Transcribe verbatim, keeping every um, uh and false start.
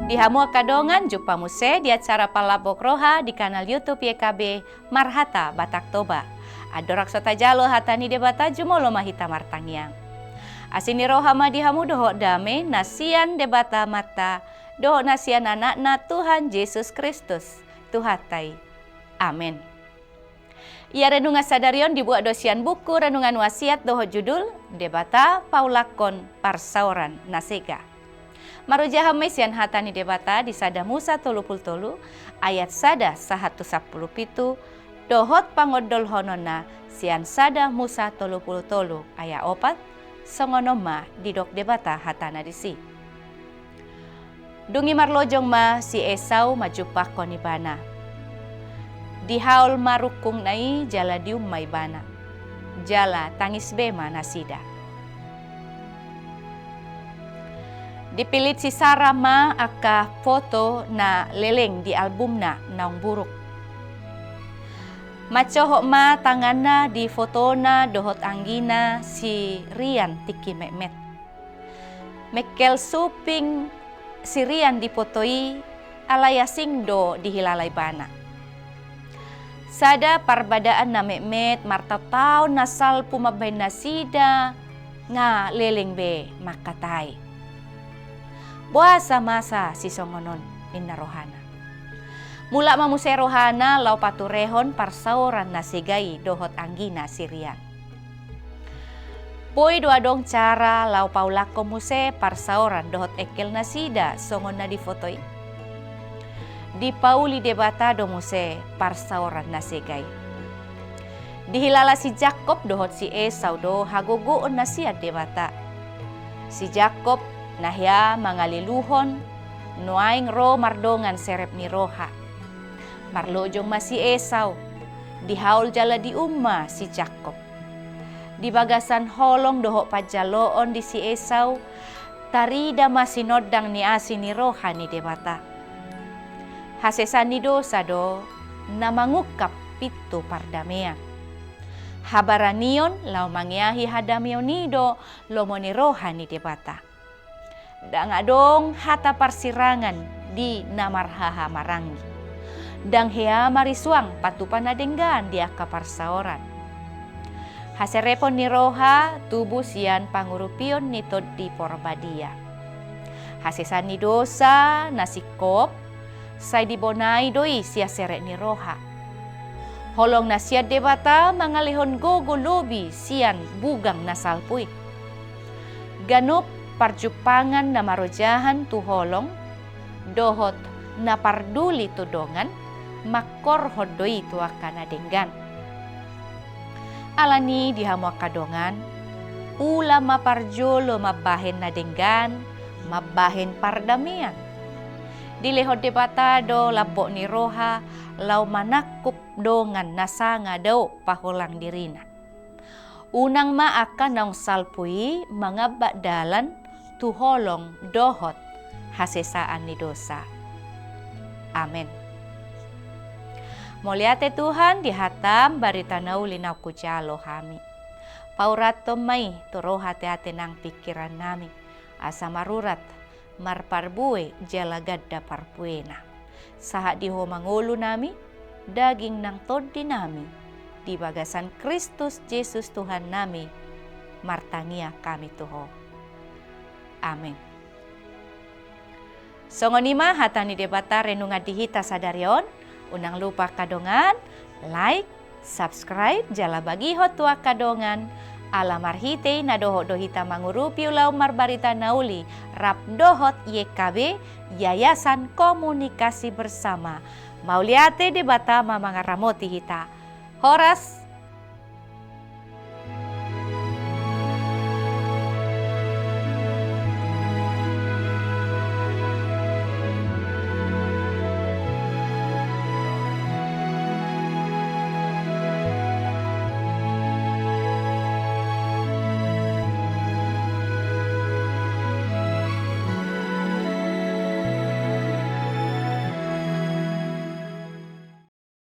Di hamu angka dongan, jumpa muse di acara Pallambok Roha di kanal YouTube Y K B Marhata Batak Toba. Andorang so tajalo hata ni Debata, jumolo ma hita martangiang. Asi ni roha ma di hamu dohot dame na sian Debata Amanta dohot na sian Anakna Tuhan Jesus Kristus, Tuhanta i. Amen. Ia renungan sadari on dibuat do sian buku Renungan Wasiat dohot judul Debata Paulakkon Parsaoran na Sega. Marujahon ma i sian hata ni Debata di sada Musa tolu pulu tolu ayat sada sahat tu sampulu pitu, dohot pangondolhononna sian sada Musa tolu pulu tolu ayat opat, songon on ma didok Debata hatana disi. Dung i marlojong ma si Esau manjumpangkon ibana. Dihaol ma rungkungna i jala dium ma ibana. Jala tangis be ma nasida. Dipillit si Sara ma angka foto na leleng di albumna naung buruk. Mancohot ma tanganna di fotona dohot anggina si Rian tingki metmet. Mengkel suping si Rian di foto i, alai asing do dihilala ibana. Sada parbadaan na metmet martaontaon na salpu mambahen nasida, nga leleng be mangkatai. Boasa masa sisongon on, ninna rohana. Mulak ma muse rohana laho paturehon parsaoran na sega i dohot anggina si Rian. Boi do adong cara laho paulakkon muse parsaoran dohot engkel nasida songon na di foto i. Dipauli Debata do muse parsaoran na sega i. Dihilala si Jakob dohot si Esau do hagogoon na sian Debata. Si Jakob na hea mangaliluhon, nuaeng ro mardongan serep ni roha. Marlojong ma si Esau, dihaol jala dium ma si Jakob. Di bagasan holong dohot panjaloon di si Esau, tarida ma sinondang ni asi ni roha ni Debata. Hasesaan ni dosa do na mangungkap pintu pardamean. Habaranion laho mangeahi hadameon i do lomo ni roha ni Debata. Ndang adong hata parsirangan di na marhahamaranggi. Ndang hea marisuang patupa na denggan di angka parsaoran. Haserepon ni roha tubu sian pangurupion ni Tondi Porbadia. Hasesaan ni dosa na singkop, sai dibonai do i sian serep ni roha. Holong na sian Debata mangalehon gogo lobi sian bugang na salpu i. Ganup parjumpangan na marojahan tu holong, dohot na parduli tu dongan, mangkorhon do i tu angka na denggan. Alani di hamu angka dongan, ula ma parjolo mambahen na denggan, mambahen pardamean. Dilehon Debata do lambok ni roha, laho manangkup dongan na sanga dao paholang dirina. Unang ma angka naung salpu i mangambat dalan tu holong dohot hasesaan ni dosa. Amen. Mauliate Tuhan di hatam barita na uli naung hujalo hami. Paurathon ma i tu roha, ateate nang pingkiran nami, asa marurat, marparbue jala ganda parbuena. Sahat di Ho ma ngolu nami, daging nang tondi nami, di bagasan Kristus Jesus Tuhan nami, martangiang hami tu Ho. Amen. Songon i ma hata ni Debata renungan di hita sadari on. Unang lupa angka dongan, like, subscribe, jala bagihon tu angka dongan. Ala marhite i na dohot do hita mangurupi ulaon marbarita na uli rap dohot Y K B, Yayasan Komunikasi Bersama. Mauliate, Debata ma mangaramoti hita. Horas,